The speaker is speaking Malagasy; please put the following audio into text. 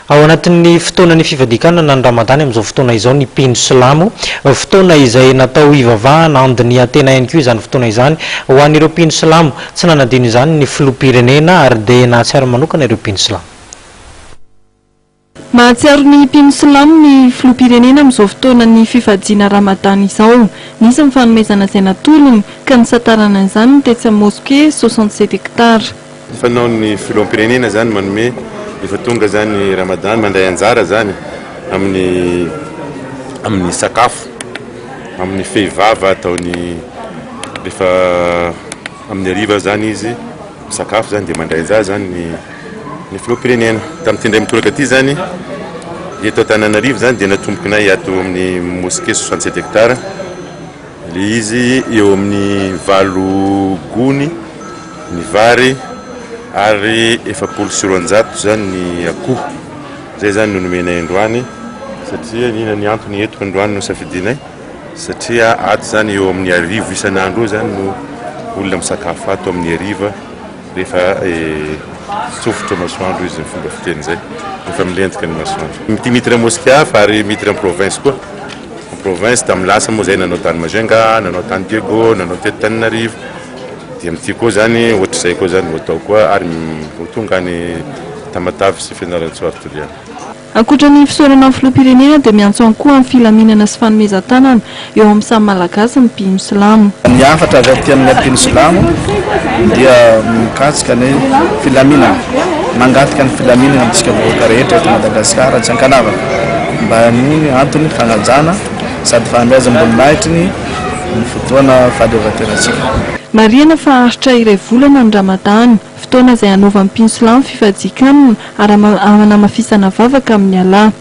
Ao anatin'ny fotoanan'ny fifadian-kanina ny Ramadany amin'izao fotoana izao ny mpino silamo. Fotoana izay natao hivavahana, handinihan-tena ihany koa izany fotoana izany ho an'ireo mpino silamo. Tsy nanadino izany ny filoham-pirenena ary dia nahatsiaro manokana ireo mpino silamo. Mahatsiaro ny mpino silamo ny filoham-pirenena amin'izao fotoanan'ny fifadiana Ramadany izao. Nisy ny fanomezana izay natolony ka nisantarana an'izany ny tetsy amin'ny Mosquée 67 hectares. Fanaon'ny filoham-pirenena zany manome rehefa tonga zany Ramadan, mandray anjara zany amin'ny sakafo, amin'ny fehivava ataony rehefa amin'ny hariva zany izy misakafo zany, dia mandray anjara zany ny filoham-pirenena. Tamin'ity indray mitoraka ity zany eto Antananarivo zany dia natombokinay ato amin'ny mosquée 67 hectares le izy, eo amin'ny 8 gony ny vary ary 240 zany ny akoho. Zay zany no nomenay androany. Satria nina ny antony eto androany no safidinay? Satria ato zany eo amin'ny 1000 isan'andro eo zany no olona misakafo ato amin'ny hariva, rehefa tsofotra masoandro izy, ny fomba fiteny zay, rehefa milentika ny masoandro. Mity miditra mosquée fa ary miditra en province koa, en province. Tamin'ny lasa moa zay nanao tany Majunga, nanao tany Diego, nanao teto Tananarivo, dia amin'ity koa zany ohatr'izay koa zany ho atao koa ary ho tonga any Tamatave sy Fianarantsoa ary Toliara. Ankoatra ny fisaorana ny filoham-pirenena dia miantso ihany koa amin'ny filaminana sy fanomezan-tanana eo amin'ny samy Malagasy ny mpino silamo. Ny hafatra avy aty amin'ny mpino silamo dia mikasika ny filaminana, mangataka ny filaminana amintsika vahoaka rehetra eto Madagasikara tsy ankanavaka, mba ny antony fanajana sady fanomezam-boninahitry ny fotoana fahaleovantenantsika. Marihana fa haharitra iray volana ny Ramadany, fotoana izay hanaovan'ny mpino silamo fifadian-kanina ary hanamafisana vavaka amin'i Allah.